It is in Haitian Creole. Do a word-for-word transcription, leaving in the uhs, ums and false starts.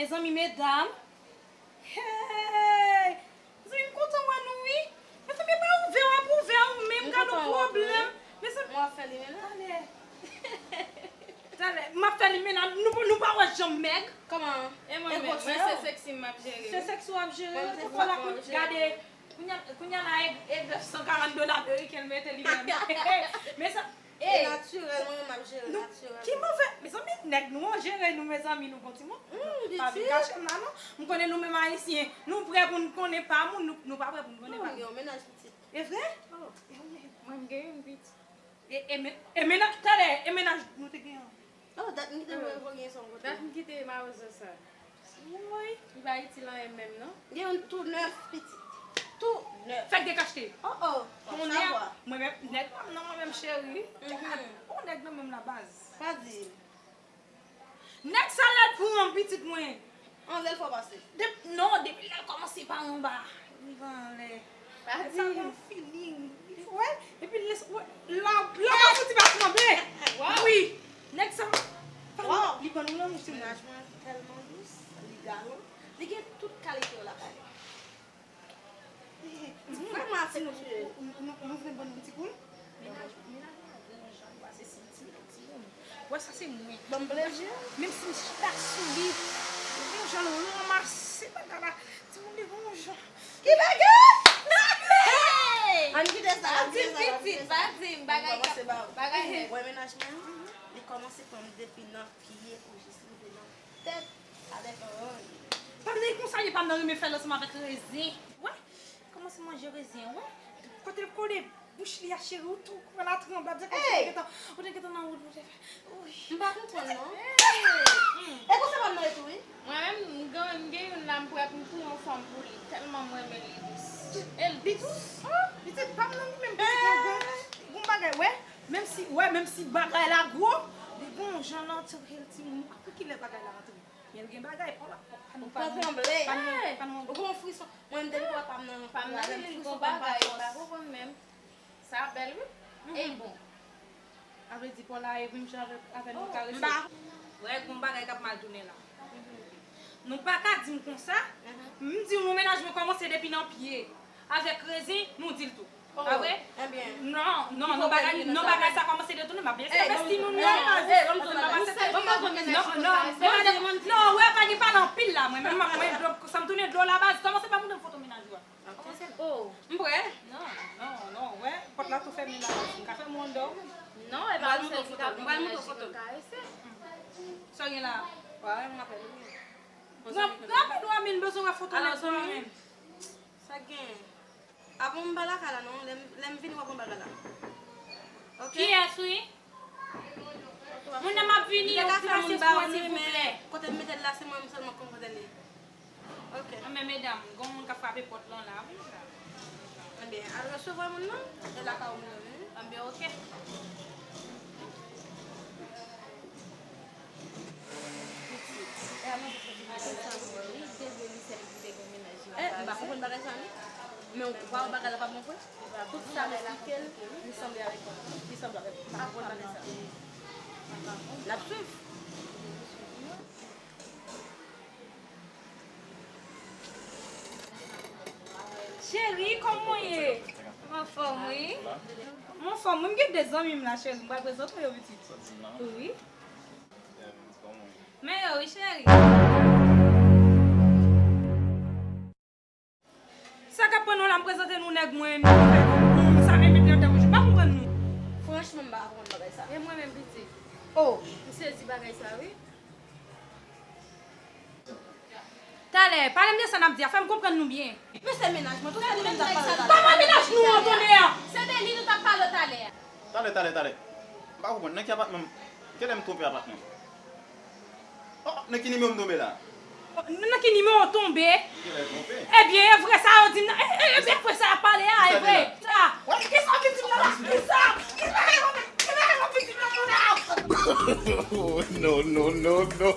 Mezanmi, medam. Hey! Mezanmi, m kontan wè nou, wi. Mezanmi, e pa ouvè w ap ouvè ou menm, gad yon pwoblèm. Mezanmi, w ap fè li menaj? Talè. Talè, m ap fè li menaj. Nou, nou pa wè jan m mèg? Kòman? E mwen menm, mwen se seksi m ap jere. Se seksi w ap jere? Gade, kounya, kounya la, e, e nèf san karant dola ameriken l mete li menm. Men sa, e natirèl, mwen menm m ap jere natirèl. Ki move, mezanmi, nèg nou an jere nou, mezanmi, nou gon timoun. Pa vin kache m la, non. M konnen nou menm Ayisyen, nou prè pou n konnen pa moun, nou, nou pa prè pou n konnen pa moun. Mwen gen yon menaj pitit. E vre? Mwen gen yon pitit. E, e, men, e menaj, talè, e menaj nou te gen an? Oh, dat m kite mwen vo gen son kote. Dat m kite mawozo sa. Woy. Li pa itil anyen menm, non. Gen yon tou nèf pitit. Tou nèf. Fèk dekachte. Oh, oh. Konnen, mwen menm, nèg pa m nan mwen menm, cheri. Ou nèg nan menm la, baz. Pa di. Nèg sa lèd pou mwen, pitit mwen. Anlè l fò pase. Dep-, non, depi lè l kòmanse pa anba, li va anlè. Pa di. Sa gon feeling. Wè, epi lè, wè, la, la, pa fouti pa tranble. Wi, nèg sa, li ban nou lanmou, se menaj mwen tèlman dous, li galan, li gen tout kalite yo lakay li. Vrèman atmosfè. Nou, nou, nou vle ban nou ti koul? Menaj, menaj mwen bon jan, ou wè se santi yon timoun. Ou wè sa se mwen. Ban m plezi. Menm si m chita sou li, ou bon jan l ranmase bagay la. Timoun li bon jan. Ki bagay? Ann kite sa, ann kite sa, ann kite sa. Pa di m pitit, pa di m bagay k ap, bagay nèt. Wè menaj mwen, li kòmanse pran m depi nan pye pou jis rive nan tèt avèk rang. Pa m nan konsa ye, pa m nan renmen fè l ansanm avèk rezen. Wè, kòmanse manje rezen, wè. Kote l kole bouch li a, cheri, ou tou kwè l a tranble, ap di konsa, ou te gentan, ou te gentan nan wout, ou te fè, wi. M pa konprann, non. E konsa pa m nan tou, wi. Mwen menm, m gen, m gen youn la, m prè pou m touye yon fanm pou li, tèlman m renmen li dous. E l dous. Oh, pitit pa m nan li menm, pitit mwen bon, bon bagay, wè. Menm si, wè, menm si bagay la gwo, li gon jan l antre l timoun. Pou kilè bagay la antre? Men l gen bagay, pa la, pa nou, pa nou, pa nou, pa nou. Ou gon frison. Mwen, m te di pa m nan, pa m nan, li gon bagay, m pa konprann menm. Sa bèl, wi. E bon. Sa vle di, Paula e menm jan avè, avè nou karese. Wè, gon bagay k ap mal tounen la. Nou pa ka di m konsa. M di nou menaj mwen kòmanse depi nan pye. Avèk rezen, nou di l tou. Pa vre? Non, non, non, bagay, non, bagay sa kòmanse detounen, m ap envesti nou, non, non, non, wè, pa gen pale anpil la, mwen menm, mwen, sa m tounen dlo la, baz, kòmanse pa montre m foto menaj ou a. Oh, m prè. Non, non, non, wè, pòt la tou fèmen la, m ka fè m wonn dò. Non, e pa sèl ki ka pran menaj li pou l karese. Sa gen la? Wè, m apèl ou. Rapid ou a, men m bezwen wè foto nèg ou a menm. Sa gen? Avan m pa lakay la non, lè m, lè m vini w ap wè bagay la. Ok? Kiyès wi? Moun nan m ap vini, yo ka fè moun ba w li, men kote m mete l la, se mwen menm sèlman k konn kote l ye. Ok. Anben medam, gon moun k ap frape pòt lan la wi la. Anben, al resevwa moun nan, e lakay ou m nan vini. Anben, ok. Eh, m pa konprann bagay sa, non. Men ou pa wè bagay la pa bon vre? Tout sa m esplike l, li sanble avèk, li sanble avèk. M pa konprann bagay sa. N ap swiv. Cheri, kòman w ye? M anfòm, wi. M anfòm, wi. M gen de zanmi m la, cheri. M pral prezante w yo, pitit. Wi. Men yo, wi, cheri. Sa k ap pran nou la, m prezante nou nèg mwen, nou fè, nou sa menm mete nan tèt mwen, m pa konprann nou. Franchman, m pa konprann bagay sa. E mwen menm, pitit. Oh, m sezi bagay sa, wi. Talè, pale m de sa n ap di a, fè m konprann nou byen. Men se menaj mwen, tout sa li menm t ap pale talè. Kòman menaj nou an, tonnè? Se de li nou t ap pale talè a. Talè, talè, talè. M pa konprann, nan ki apatman m, kilè m twonpe apatman? Oh, nan ki nimewo m tonbe la? Nan ki nimewo w tonbe? Kilè m twonpe? Ebyen, e vre sa yo di m nan, e, e, e, e vre sa y ap pale a, e vre. Sa, kisa w vin di m nan la? Kisa? Kisa e konn, kisa e konn vin di m nan moun la? Oh, no, no, no, no.